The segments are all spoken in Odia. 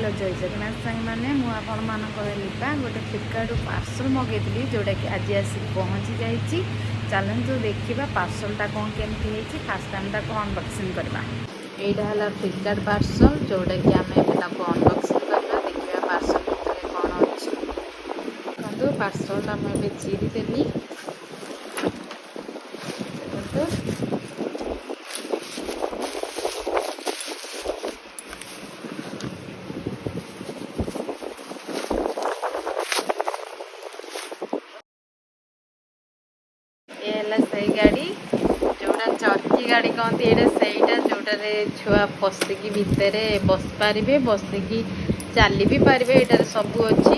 ହ୍ୟାଲୋ, ଜୟ ଜଗନ୍ନାଥ ସାଙ୍ଗମାନେ। ମୁଁ ଆପଣମାନଙ୍କର ଲିପା। ଗୋଟେ ଫ୍ଲିପକାର୍ଟରୁ ପାର୍ସଲ୍ ମଗେଇଥିଲି, ଯେଉଁଟାକି ଆଜି ଆସିକି ପହଞ୍ଚି ଯାଇଛି। ଚାଲନ୍ତୁ ଦେଖିବା ପାର୍ସଲ୍ଟା କ'ଣ କେମିତି ହେଇଛି। ଫାର୍ଷ୍ଟ ଆମେ ତାକୁ ଅନବକ୍ସିଂ କରିବା। ଏଇଟା ହେଲା ଫ୍ଲିପକାର୍ଟ ପାର୍ସଲ୍, ଯେଉଁଟାକି ଆମେ ଏବେ ତାକୁ ଅନବକ୍ସିଂ କରିବା। ଦେଖିବା ପାର୍ସଲ୍ ଭିତରେ କ'ଣ ଅଛି। ଦେଖନ୍ତୁ, ପାର୍ସଲ୍ଟା ମୁଁ ଏବେ ଚିରି ଦେଲି। ଦେଖନ୍ତୁ, ଏ ହେଲା ସେଇ ଗାଡ଼ି, ଯୋଉଟା ଚର୍କି ଗାଡ଼ି କହନ୍ତି। ଏଇଟା ସେଇଟା, ଯୋଉଟାରେ ଛୁଆ ପଶିକି ଭିତରେ ବସିପାରିବେ, ବସିକି ଚାଲି ବି ପାରିବେ। ଏଇଟାରେ ସବୁ ଅଛି।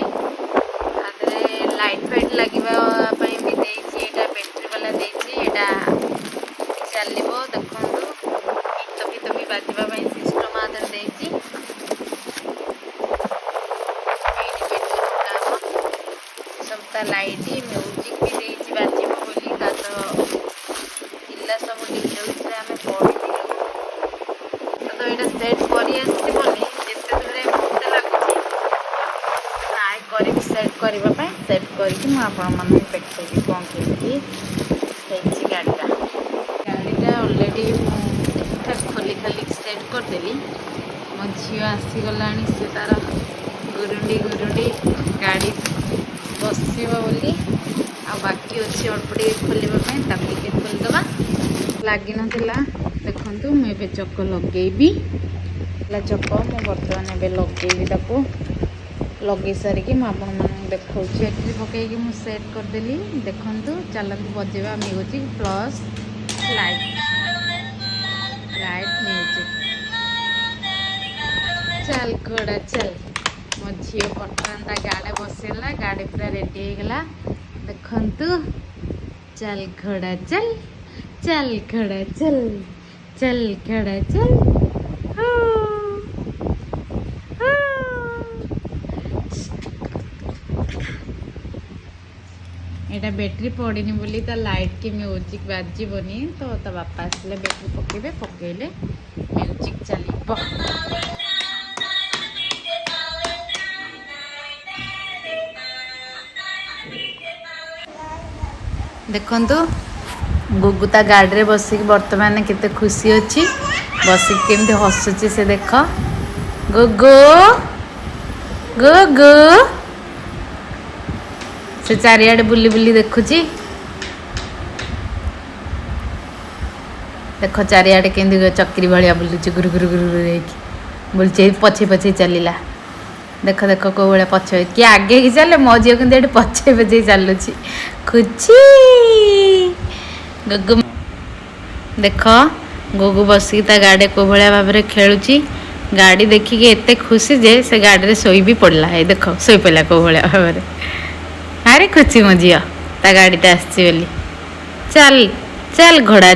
ତା ଦେହରେ ଲାଇଟ୍ ଫାଇଟ୍ ଲାଗିବା ପାଇଁ ବି ଦେଇଛି। ଏଇଟା ବ୍ୟାଟେରୀ ବାଲା ଦେଇଛି। ଏଇଟା ଚାଲିବ। ଦେଖନ୍ତୁ, ଗୀତ ଫିତ ବି ବାଜିବା ପାଇଁ ସିଷ୍ଟମ୍ ଆ ଦେହରେ ଦେଇଛି। ଏଇଠି ବ୍ୟାଟେରୀ ପକା ହବ। ସବୁ ତା ଲାଇଟ୍, ମ୍ୟୁଜିକ୍ ବି ଦେଇଛି ବାଜିବ ବୋଲି। ତା ତ ଥିଲା ସବୁ ଡିଟେଲ୍ସରେ, ଆମେ ପଢ଼ିଥିଲୁ ତ। ଏଇଟା ସେଟ୍ କରି ଆସିବନି ଯେତେ ଦୂରେ ମୋତେ ଲାଗୁଛି। ଟ୍ରାଏ କରିବି ସେଟ୍ କରିବା ପାଇଁ। ସେଟ୍ କରିକି ମୁଁ ଆପଣମାନଙ୍କୁ ଦେଖେଇବି କ'ଣ କେମିତି ହେଇଛି ଗାଡ଼ିଟା। ଗାଡ଼ିଟା ଅଲରେଡ଼ି ମୁଁ ଠିକ୍ଠାକ୍ ଖୋଲି ଖାଲିକି ସେଟ୍ କରିଦେଲି। ମୋ ଝିଅ ଆସିଗଲାଣି, ସେ ତାର ଗୁରୁଣ୍ଡି ଗୁରୁଣ୍ଡି ଗାଡ଼ି ବସିବ ବୋଲି। ଆଉ ବାକି ଅଛି ଅଳ୍ପ ଟିକେ ଖୋଲିବା ପାଇଁ, ତାକୁ ଟିକେ ଖୋଲିଦେବା। ଲାଗିନଥିଲା। ଦେଖନ୍ତୁ, ମୁଁ ଏବେ ଚକ ଲଗେଇବି। ହେଲା ଚକ, ମୁଁ ବର୍ତ୍ତମାନ ଏବେ ଲଗେଇବି। ତାକୁ ଲଗେଇ ସାରିକି ମୁଁ ଆପଣମାନଙ୍କୁ ଦେଖାଉଛି। ବ୍ୟାଟେରୀ ପକେଇକି ମୁଁ ସେଟ୍ କରିଦେଲି। ଦେଖନ୍ତୁ, ଚାଲନ୍ତୁ ବଜେଇବା। Music plus light, light, music. ଚାଲ ଘୋଡ଼ା ଚାଲ। ମୋ ଝିଅ ବର୍ତ୍ତମାନ ତା ଗାଡ଼ି ବସିଲା, ଗାଡ଼ି ପୁରା ରେଡ଼ି ହେଇଗଲା। ଦେଖନ୍ତୁ, ଚାଲ ଘୋଡ଼ା ଚାଲ, ଚାଲ ଘୋଡ଼ା ଚାଲ, ଚାଲ ଘୋଡ଼ା ଚାଲ। ହୁ, ହୁ। ଏଇଟା ବ୍ୟାଟେରୀ ପଡ଼ିନି ବୋଲି ତା ଲାଇଟ୍ କି ମ୍ୟୁଜିକ୍ ବାଜିବନି। ତ ତା ବାପା ଆସିଲେ ବ୍ୟାଟେରୀ ପକେଇବେ, ପକେଇଲେ ମ୍ୟୁଜିକ୍ ଚାଲିବ। ଦେଖନ୍ତୁ, ଗୁଗୁ ତା ଗାଡ଼ିରେ ବସିକି ବର୍ତ୍ତମାନ କେତେ ଖୁସି ଅଛି। ବସିକି କେମିତି ହସୁଛି ସେ। ଦେଖ ଗୁଗୁ, ଗୁଗୁ। ସେ ଚାରିଆଡ଼େ ବୁଲି ବୁଲି ଦେଖୁଛି। ଦେଖ, ଚାରିଆଡ଼େ କେମିତି ଚକ୍ରି ଭଳିଆ ବୁଲୁଛି, ଗୁରୁ ଗୁରୁ ଗୁରୁ ଗୁରୁ ହେଇକି ବୁଲୁଛି। ଏଇ ପଛେଇ ପଛେଇ ଚାଲିଲା। ଦେଖ ଦେଖ, କୋଉ ଭଳିଆ ପଛ କିଏ ଆଗେଇକି ଚାଲେ, ମୋ ଝିଅ କିନ୍ତୁ ଏଠି ପଛେଇ ପଛେଇ ଚାଲୁଛି। ଖୁସି ଗୁଗୁ। ଦେଖ, ଗୁଗୁ ବସିକି ତା ଗାଡ଼ିରେ କୋଉ ଭଳିଆ ଭାବରେ ଖେଳୁଛି। ଗାଡ଼ି ଦେଖିକି ଏତେ ଖୁସି ଯେ ସେ ଗାଡ଼ିରେ ଶୋଇ ବି ପଡ଼ିଲା। ଏଇ ଦେଖ, ଶୋଇ ପଡ଼ିଲା କୋଉ ଭଳିଆ ଭାବରେ। ଆରେ, ଖୁସି ମୋ ଝିଅ ତା ଗାଡ଼ିଟା ଆସିଛି ବୋଲି। ଚାଲ ଚାଲ ଘୋଡ଼ା।